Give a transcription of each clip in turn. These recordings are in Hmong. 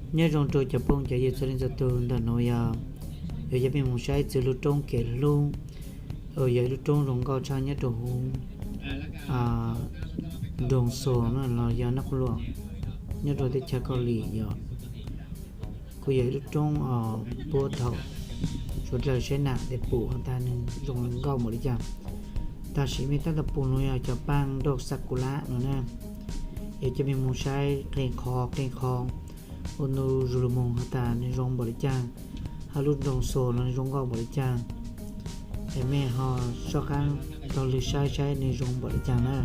Nyob zoo rau cov phooj cov ywg txhua leej txhua tus, ntawm nuav yog yuav coj peb mus saib txwv lub roob Kev Hlub, uas yog ib lub roob zoo nkauj tshaj nyob rau huv nroog Xuas no los yog Naj Qhuv Luam nyob rau teb chaws Kaus Lim yom. Kuj yog ib lub roob puab thaum suav dlawg saib nam tes pum has tas nwg zoo nkauj npaum li cas. Tam sim mej tab tom pum nuav yog cov paaj nrauj sakula no na. Yog coj mej moog saib qee qho qee qho ua ntu zus lug moog has tas nwg zoo npaum li cas, hab lub nroog Xuas no nwg zoo nkauj npaum li cas. Es mej ho soj qaab taug lw saib saib nwg zoo npaum li cas na.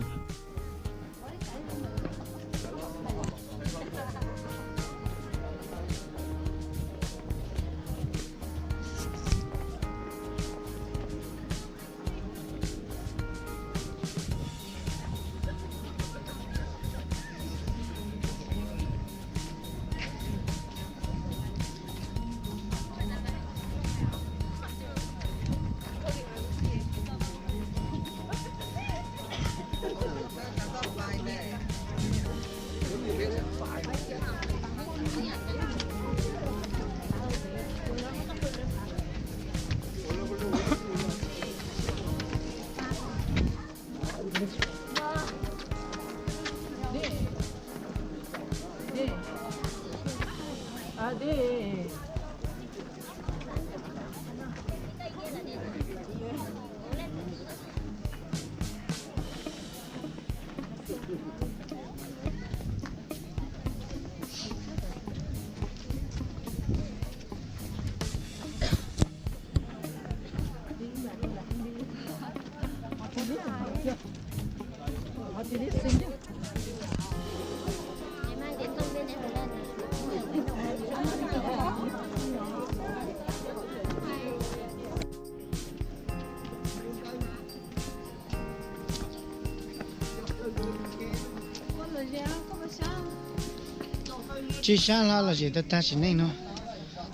Tsi sab hlo lom zem tag tag sim neej no,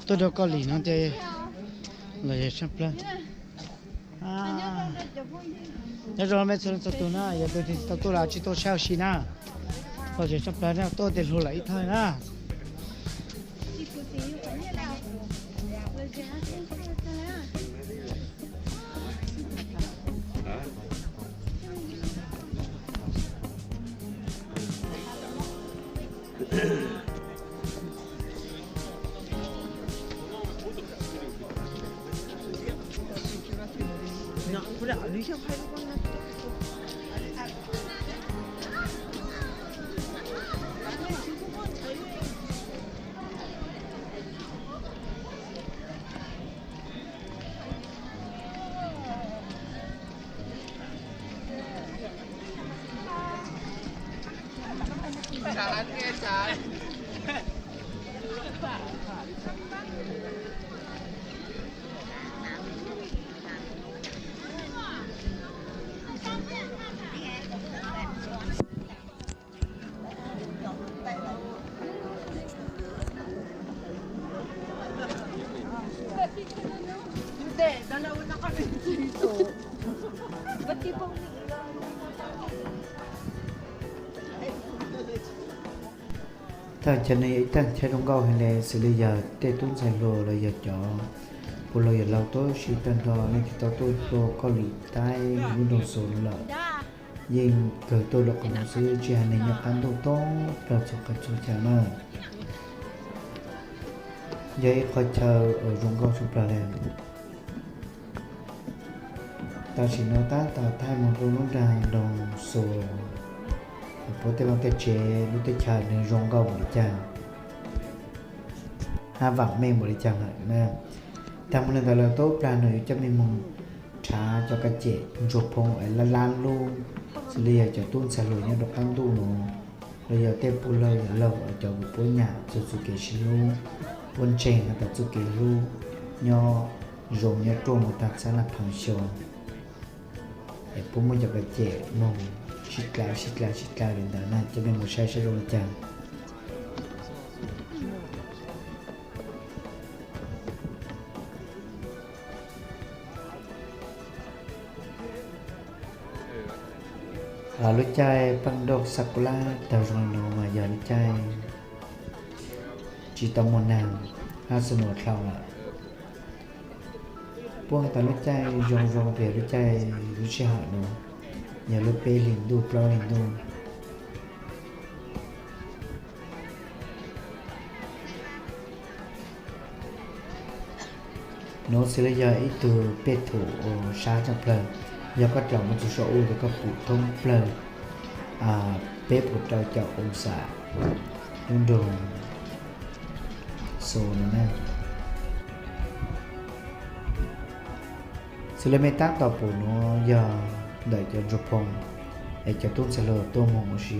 tuaj rau Kaus Lim no ces lom zem tshaj plawg. Nyob zoo mej txhua leej txhua tug na, yog tug tsis tau tuaj los tsi tuaj saib ua si na. Lom zem tshaj plawg na, tuaj tes hluas lawm ib thaj na. Tag chaw no yog ib tag chaw zoo nkauj heev le, xws li yog tej tub ntxhais hluas los yog cov puj laug yawm laug tuab si tag nrho, nej tsis tau tuaj rau Kaus Lim Taib lub nroog Xuas no lawm, yeej kawg tuaj rau qhov no xwb, tsis has neeg nyob qab ntuj toob plaws txhua qhov txhua chaw na. Yog ib qhov chaw uas zoo nkauj tshaj plaws le. Tam sim no tab tom thaij moog rau lub nraag nroog Xuas, puab tej vaaj tej tsev lub teb chaws nws zoo nkauj npaum li cas, hab vaam meej npaum li cas lawm na. Taag moog le ntawd lawm tub plag no yuav coj mej moog rhav cov kab cem ntsuag phoo es lab lab lub, xws li yog cov tub ntxhais hluas nyob rau qab ntuj no, los yog tej puj laug yawm laug cov puab nyam txug txuj kev sib hlub, puab ntseeg has tas txuj kev hlub nyob zoo nyob ruaj moog taag txhab naj phav xyoo. Es puab muaj cov kab cem moog sib dlaav sib dlaav sib dlaav li ntawd na, coj mej moog saib saib zoo li cas. Lub caij paaj nrauj sakula tawg zoo li no mas yog lub caij tsis tau muaj neeg, hab xuv nuav dlhau lawm. Puab has tas lub caij zoo zoo pem lub caij lub sij hawm nuav yog lub peb hlis ntuj plaub hlis ntuj. Nuav xws le yog ib tug pej thum uas sab tshaj plawg. Yog koj dlaum moog txug saum u ces koj pum thoob plawg peb puas rau caum oo xam lub nroog Xus no na. Xws le mej tab tom pum nuav yog ntawm cov ntsuag phoo es cov tub ntxhais hluas tuaj moog ua si.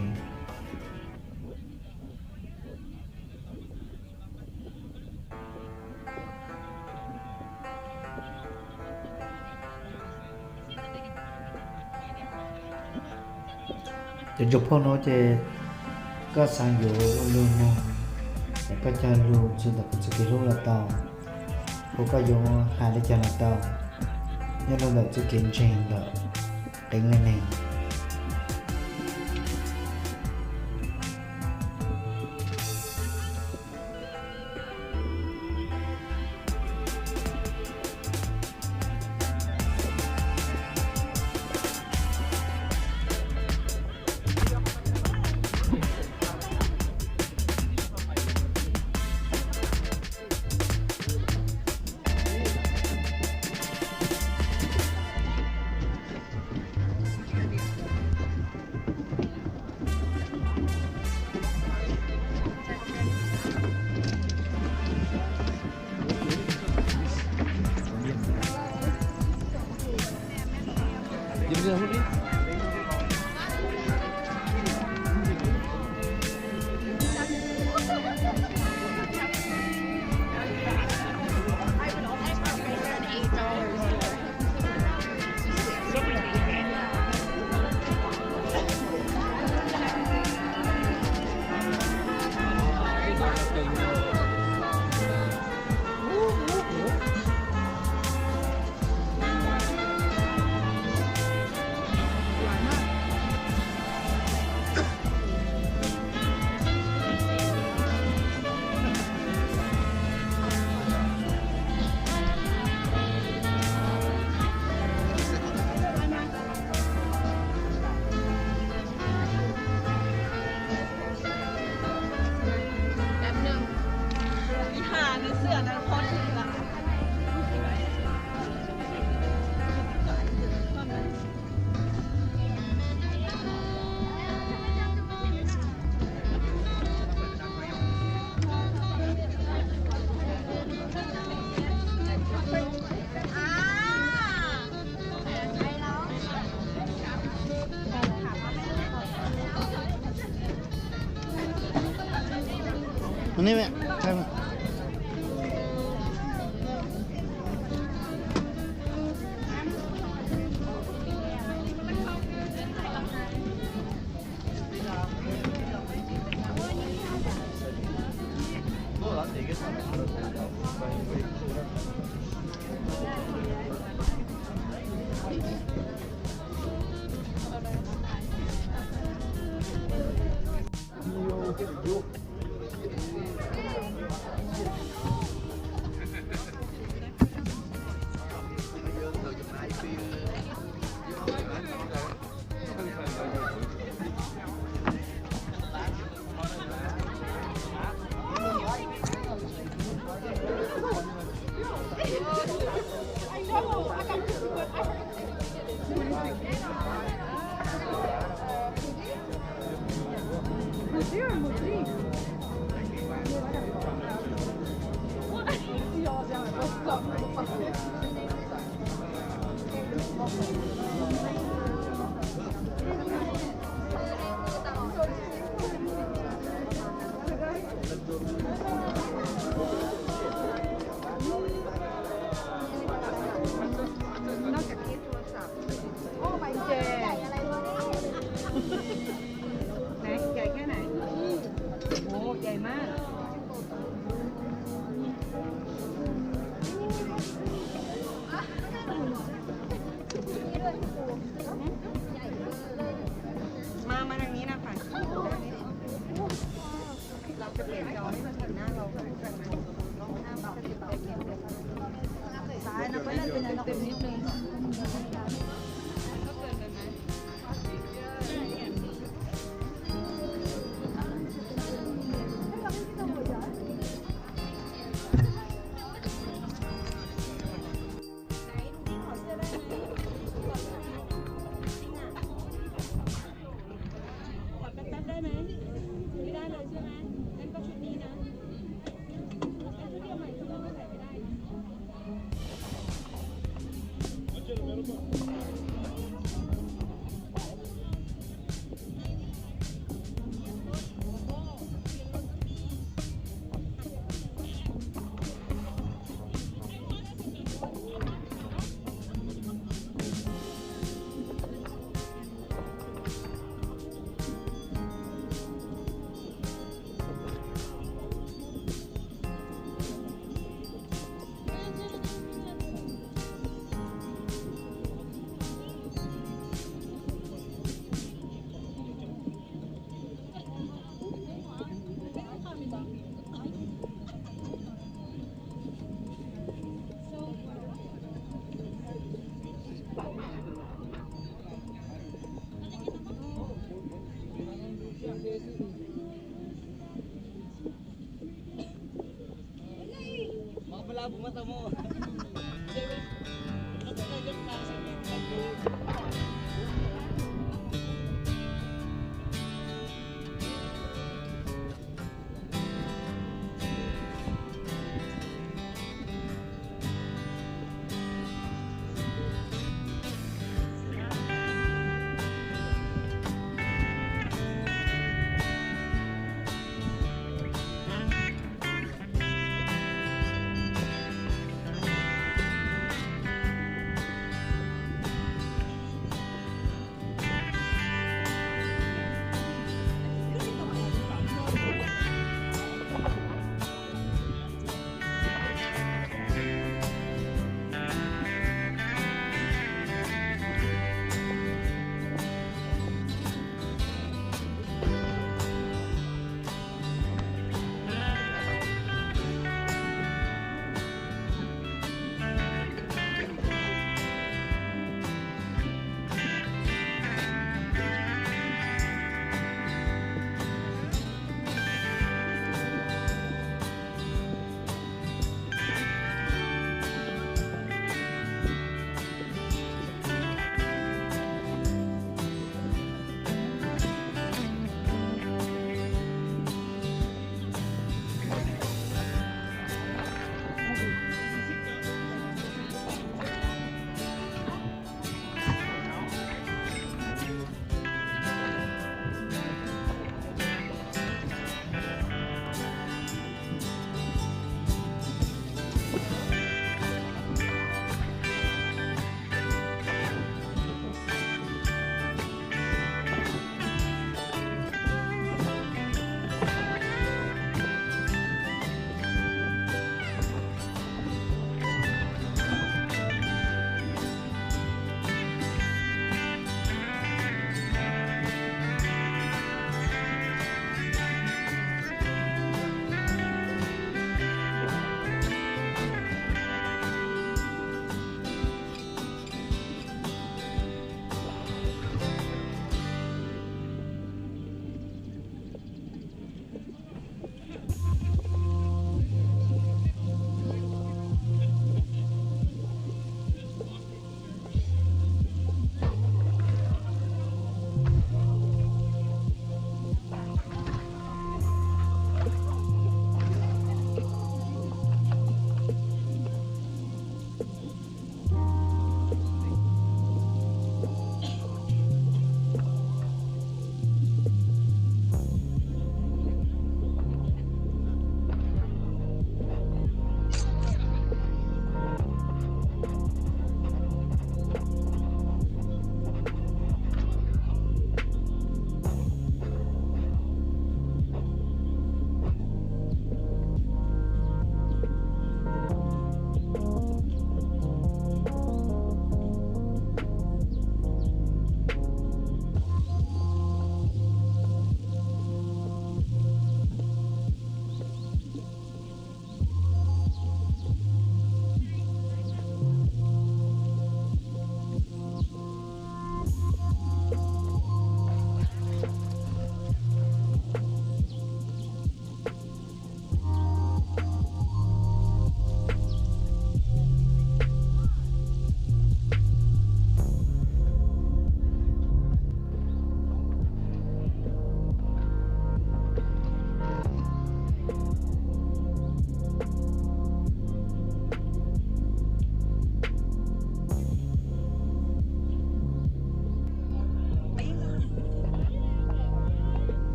Cov ntsuag phoo nuav ces koj xaav yuav lug moog es koj cog lug txug ntawm txuj kev hlub los tau, hu koj yuav has le caag los tau, nyob rua ntawm txuj kev ntseeg ntawm qee leej neeg.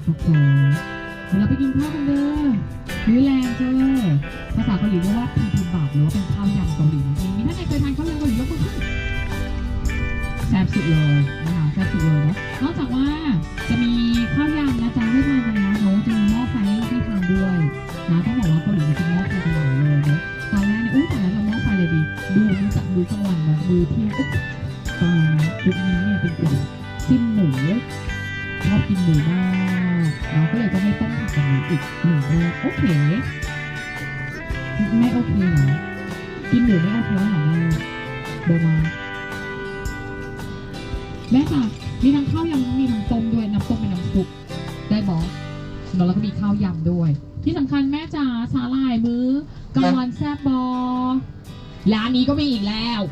โอเค เดี๋ยวเราไปกินข้าวกันเด้อ บิวแลนเจอ ภาษาเกาหลีเรียกว่า bibimbap หรือว่าเป็นข้าวยำเกาหลีนั่นเอง มีท่านใดเคยทานข้าวยำเกาหลียกมือขึ้น แซ่บสุดเลยนะคะ แซ่บสุดเลยเนาะ นอกจากว่าจะมีข้าวยำนะจ๊ะให้ทานกันแล้วเนาะ จะมีหม้อไฟให้ทานด้วยนะ ต้องบอกว่าเกาหลีเนี่ยกินหม้อไฟกันหลายเลยเนาะ ตอนแรกเนี่ย อุ้ย ตายแล้ว จะหม้อไฟเลยดี ดูมื้อจากมื้อกลางวันนะ มื้อเที่ยง อุ๊ย ตายแล้ว กลุ่มนี้เนี่ยเป็นกลุ่ม จิ้มหมู ชอบกินหมูมากเนาะ ก็เลยจะให้ต้มผักกับหมูอีกหนึ่งรอบ โอเค ไม่โอเคเหรอ กินหมูไม่โอเคแล้วเหรอแม่ เบอร์มา แม่จ๋า มีทั้งข้าวยำ มีทั้งต้มด้วย น้ำต้มเป็นน้ำซุป ได้บอส เนาะ แล้วก็มีข้าวยำด้วย ที่สำคัญแม่จ๋า สาหร่ายมื้อกลางวันแซ่บบอ ร้านนี้ก็มีอีกแล้ว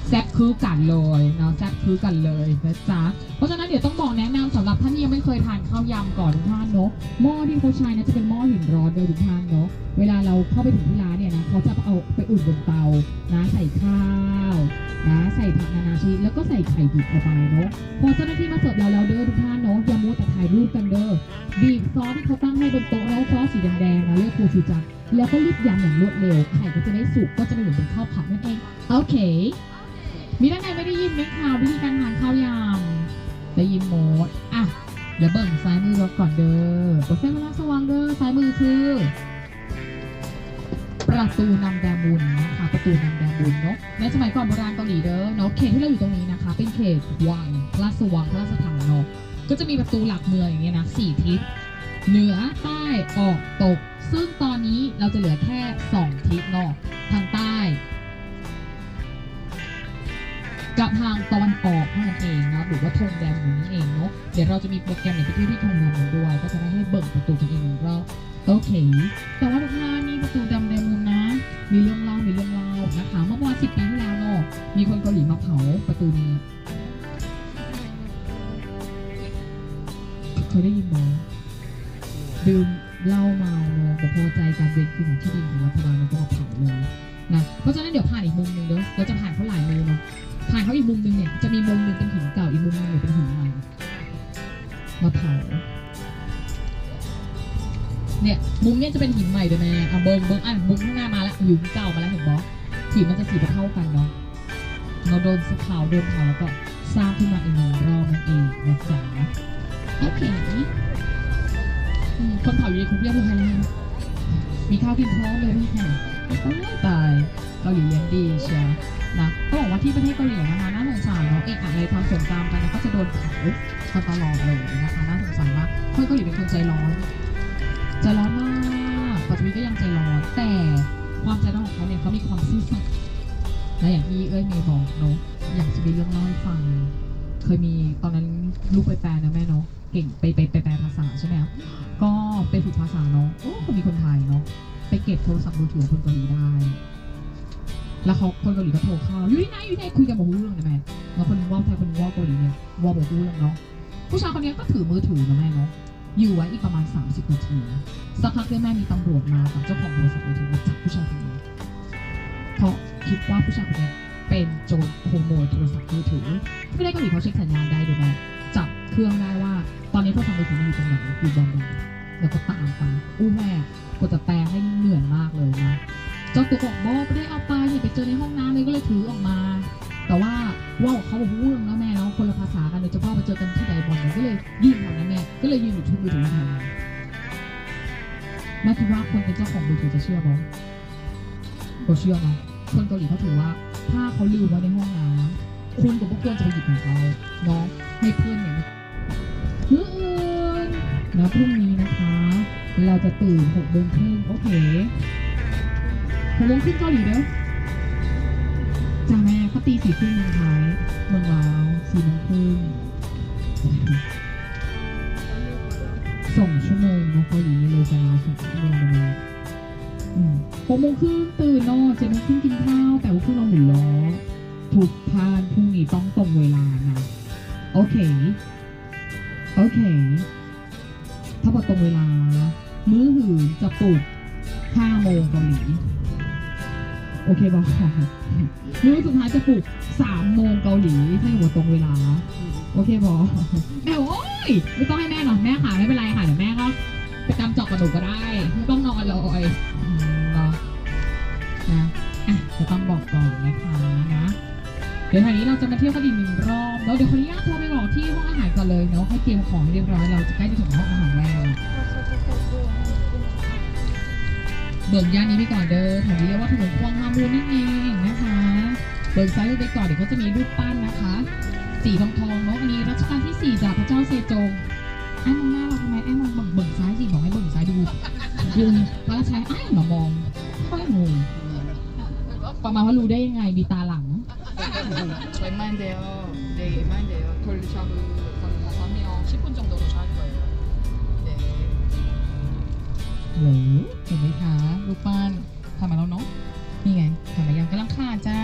แซ่บคือกันเลยเนาะ แซ่บคือกันเลยนะจ๊ะ เพราะฉะนั้นเดี๋ยวต้องบอกแนะนำสำหรับท่านที่ยังไม่เคยทานข้าวยำก่อนทุกท่านเนาะ หม้อที่เขาใช้นะจะเป็นหม้อหินร้อนเลยทุกท่านเนาะ เวลาเราเข้าไปถึงที่ร้านเนี่ยนะ เขาจะเอาไปอุ่นบนเตานะ ใส่ข้าวนะ ใส่ผักนานาชนิด แล้วก็ใส่ไข่ดิบลงไปเนาะ พอเจ้าหน้าที่มาเสิร์ฟเราแล้วเด้อทุกท่านเนาะ อย่ามัวแต่ถ่ายรูปกันเด้อ บีบซอสที่เขาตั้งให้บนโต๊ะเนาะ ซอสสีแดงๆนะ เรียกโคชูจัง แล้วก็รีบยำอย่างรวดเร็ว ไข่ก็จะได้สุก ก็จะไม่เหมือนเป็นข้าวผัดนั่นเอง โอเค มีท่านใดไม่ได้ยินไหมคะ วิธีการทานข้าวยำ ได้ยินหมด อ่ะ เดี๋ยวเบิ่งซ้ายมือเราก่อนเด้อ เปิดไฟมาแล้วสว่างเด้อ ซ้ายมือคือ ประตูนำแดมุนนะคะ ประตูนำแดมุนเนาะ ในสมัยก่อนโบราณเกาหลีเด้อเนาะ เขตที่เราอยู่ตรงนี้นะคะ เป็นเขตวัง พระราชวัง พระราชฐานเนาะ ก็จะมีประตูหลักเมืองอย่างเงี้ยนะ สี่ทิศ เหนือ ใต้ ออก ตก ซึ่งตอนนี้เราจะเหลือแค่สองทิศเนาะ ทางใต้ กับทางตะวันออกเท่านั้นเองเนาะ หรือว่าธงแดมุนนั่นเองเนาะ เดี๋ยวเราจะมีโปรแกรมเนี่ยไปเที่ยวที่ธงแดมุนด้วย ก็จะได้ให้เบิ่งประตูกันอีกหนึ่งรอบ โอเค แต่ว่าทุกท่าน นี่ประตูดำแดมุนนะ มีเรื่องเล่า มีเรื่องเล่านะคะ เมื่อประมาณสิบปีที่แล้วเนาะ มีคนเกาหลีมาเผาประตูนี้ เคยได้ยินไหม ดื่มเหล้าเมาเนาะ บ่พอใจการเวรคืนของที่ดินของรัฐบาล มันก็มาเผาเลยนะ เพราะฉะนั้นเดี๋ยวผ่านอีกมุมหนึ่งเด้อ เราจะผ่านเขาหลายมุมเนาะ ผ่านเขาอีกมุมหนึ่งเนี่ย จะมีมุมหนึ่งเป็นหินเก่า อีกมุมหนึ่งเนี่ยเป็นหินใหม่ มาเผา เนี่ย มุมเนี่ยจะเป็นหินใหม่เด้อแม่ อ่ะ เบิ่ง เบิ่ง อ่ะ มุมข้างหน้ามาแล้ว หินเก่ามาแล้ว เห็นบ่ สีมันจะสีบ่เท่ากันเนาะ เราโดนเผา โดนเผาแล้วก็สร้างขึ้นมาอีกหนึ่งรอบนั่นเองนะจ๊ะ โอเค อืม คนเผาอยู่ในคุกเรียบร้อยแล้ว มีข้าวกินพร้อมเลยแม่ ตายตาย เกาหลีเลี้ยงดีเชียวนะ ต้องบอกว่าที่ประเทศเกาหลีนะคะ น่าสงสารเนาะ เอะอะอะไรความสงครามกันนะ ก็จะโดนเผากันตลอดเลยนะคะ น่าสงสารมาก คนเกาหลีเป็นคนใจร้อน ใจร้อนมาก ปัจจุบันก็ยังใจร้อน แต่ความใจร้อนของเขาเนี่ย เขามีความซื่อสัตย์นะ อย่างที่เอ้ยเมย์บอกเนาะ อยากจะมีเรื่องเล่าให้ฟัง เคยมีตอนนั้นลูกไปแปลนะแม่เนาะ เก่งไปไปไปแปลภาษาใช่ไหมคะ ก็ไปฝึกภาษาเนาะ โอ้ก็มีคนไทยเนาะ ไปเก็บโทรศัพท์มือถือของคนเกาหลีได้ แล้วเขาคนเกาหลีก็โทรเข้า อยู่ที่ไหน อยู่ที่ไหน คุยกันบ่ฮู้เรื่องนะแม่ แล้วคนหนึ่งว่าไทย คนหนึ่งว่าเกาหลีเนี่ย ว่าบ่ฮู้เรื่องเนาะ ผู้ชายคนนี้ก็ถือมือถือนะแม่เนาะ อยู่ไว้อีกประมาณสามสิบนาที สักพักเพื่อนแม่มีตำรวจมากับเจ้าของโทรศัพท์มือถือมาจับผู้ชายคนนี้ เพราะคิดว่าผู้ชายคนนี้เป็นโจรขโมยโทรศัพท์มือถือ ไม่ได้เกาหลีเขาเช็คสัญญาณได้ด้วยนะ จับเครื่องได้ว่าตอนนี้โทรศัพท์มือถือมันอยู่ตรงไหน อยู่บนไหน แล้วก็ตามไป อู้แม่ กว่าจะแปลให้เหมือนมากเลยนะ เจ้าตัวบอกว่าไม่ได้เอาไปเนี่ย ไปเจอในห้องน้ำเลย ก็เลยถือออกมา แต่ว่าว่าเขาบอกเรื่องนะแม่เนาะ คนละภาษากันเลย จะว่าไปเจอกันที่ไหนบ่อนเนี่ย ก็เลยยืนแถวนั้นแม่ ก็เลยยืนอยู่ที่มือถือแถวนั้น แม่คิดว่าคนเป็นเจ้าของมือถือจะเชื่อไหม ก็เชื่อนะ คนเกาหลีเขาถือว่า ถ้าเขาลืมไว้ในห้องน้ำ คุณกับพวกควรจะไปหยิบของเขาเนาะ ให้เพื่อนเนี่ยมา มื้ออื่นนะ พรุ่งนี้นะคะ เราจะตื่นหกโมงครึ่ง โอเค หกโมงครึ่งเกาหลีเด้อ จ้าแม่ เขาตีสี่ครึ่งเมืองไทย เมืองลาว สี่โมงครึ่ง สองชั่วโมงเนาะ เกาหลีนี่เลยจะลาวสองชั่วโมงเลย อืม หกโมงครึ่งตื่นเนาะ เจ็ดโมงครึ่งกินข้าว แปดโมงครึ่งนอนหมุนล้อ ทุกท่านพรุ่งนี้ต้องตรงเวลานะ โอเค โอเค ถ้าบอกตรงเวลา มื้อหืนจะปลุกห้าโมงเกาหลี โอเคบอส รู้สุดท้ายจะปลุกสามโมงเกาหลี ถ้าอยู่ตรงเวลา โอเคบอส แม่บอก โอ๊ย ไม่ต้องให้แม่หรอก แม่ค่ะ ไม่เป็นไรค่ะ เดี๋ยวแม่ก็ไปกำจอกกับหนูก็ได้ ไม่ต้องนอนเลย อืม เนาะ นะ อ่ะ จะต้องบอกก่อนนะคะ นะ เดี๋ยวแถวนี้เราจะมาเที่ยวกันอีกหนึ่งรอบแล้ว เดี๋ยวขออนุญาตโทรไปบอกที่ห้องอาหารก่อนเลยเนาะ ให้เตรียมของให้เรียบร้อย เราจะใกล้จะถึงห้องอาหารแล้ว เบิ่งย่านนี้ไปก่อนเด้อ แถวนี้เรียกว่าถนนควังฮามูนนั่นเองนะคะ เบิ่งซ้ายมือไปก่อน เดี๋ยวก็จะมีรูปปั้นนะคะ สีทองทองเนาะ อันนี้รัชกาลที่สี่จ้ะ พระเจ้าเซจง ไอ้มองหน้าเราทำไม ไอ้มองเบิ่ง เบิ่งซ้ายสิ บอกให้เบิ่งซ้ายดู ดูพระราชวัง อ้าว มามอง ค่อยงง ประมาณว่ารู้ได้ยังไง มีตาหลัง Soy Mandeo, de Mandeo, 돌차로 걸어서 한 십 분 정도로 갈 거예요. 네. หรือ เห็นไหมคะ รูปปั้น ถ่ายมาแล้วเนาะ นี่ไง ถ่ายมายัง กำลังถ่ายจ้า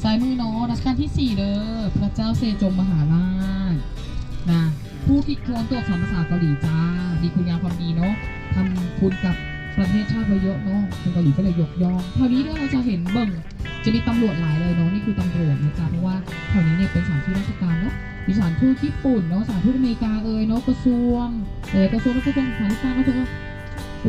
ซ้ายมือเนาะ รัชกาลที่สี่เด้อ พระเจ้าเซจงมหาราช นะ ผู้คิดค้นตัวอักษรภาษาเกาหลีจ้า มีคุณงามความดีเนาะ ทำคุณกับประเทศชาติไว้เยอะเนาะ คนเกาหลีก็เลยยกย่อง แถวนี้ด้วยเราจะเห็นเบิ่ง จะมีตำรวจหลายเลยเนาะ นี่คือตำรวจนะจ๊ะ เพราะว่าแถวนี้เนี่ยเป็นสถานที่ราชการเนาะ มีสถานทูตญี่ปุ่นเนาะ สถานทูตอเมริกาเอยเนาะ กระทรวง เออ กระทรวง กระทรวงการคลัง กระทรวง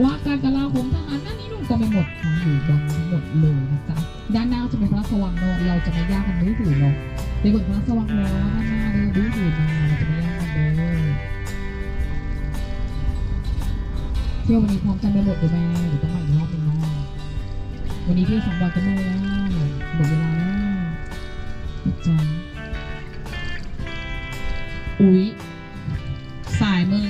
ว่าการกลาโหม ทหาร นั่นนี่นู่น เต็มไปหมดนะ อยู่ดังทั้งหมดเลยนะจ๊ะ ด้านหน้าก็จะเป็นพระราชวังเนาะ เราจะไม่ยากกัน บื้อหื่นเนาะ ไปเบิ่งพระราชวังแล้ว ด้านหน้าเด้อ บื้อหื่นมา เราจะไม่ยากกันเด้อ เที่ยววันนี้พร้อมกันไปหมดเลยแม่ เดี๋ยวต้องมาอีกรอบนึงเนาะ วันนี้เที่ยวสองวันก็เมื่อยแล้ว หมดเวลาแล้วนะจ๊ะ อุ๊ย สายมือ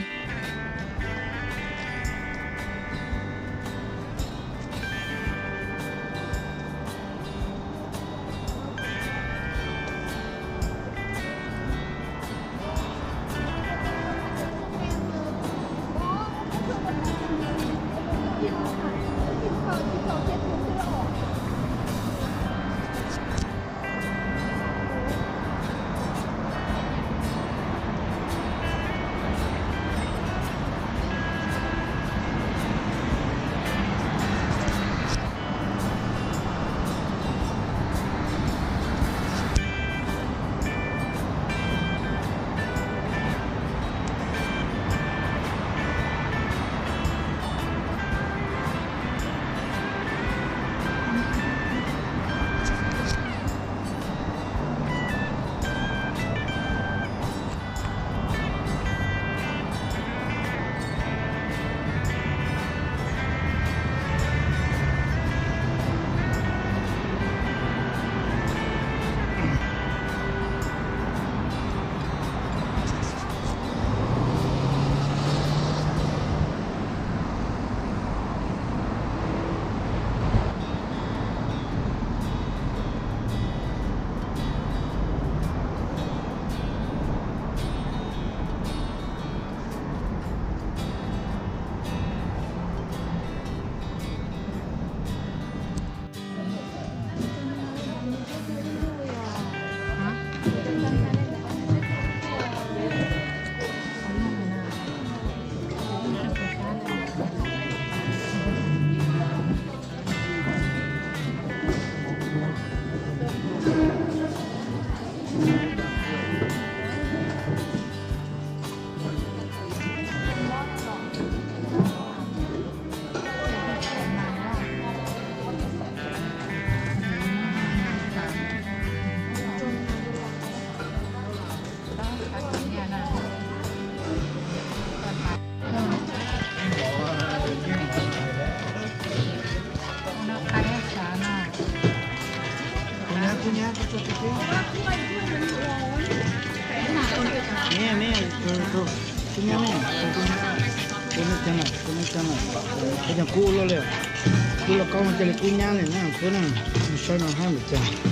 Niam, niam, tus, tus, kub nyab ne, tus kub nyab, tus neej tseeb, tus neej tseeb, tus neej tseeb, kub los li, kub los koj cia li kub nyab li na, kub na, saib no hab npaum cas.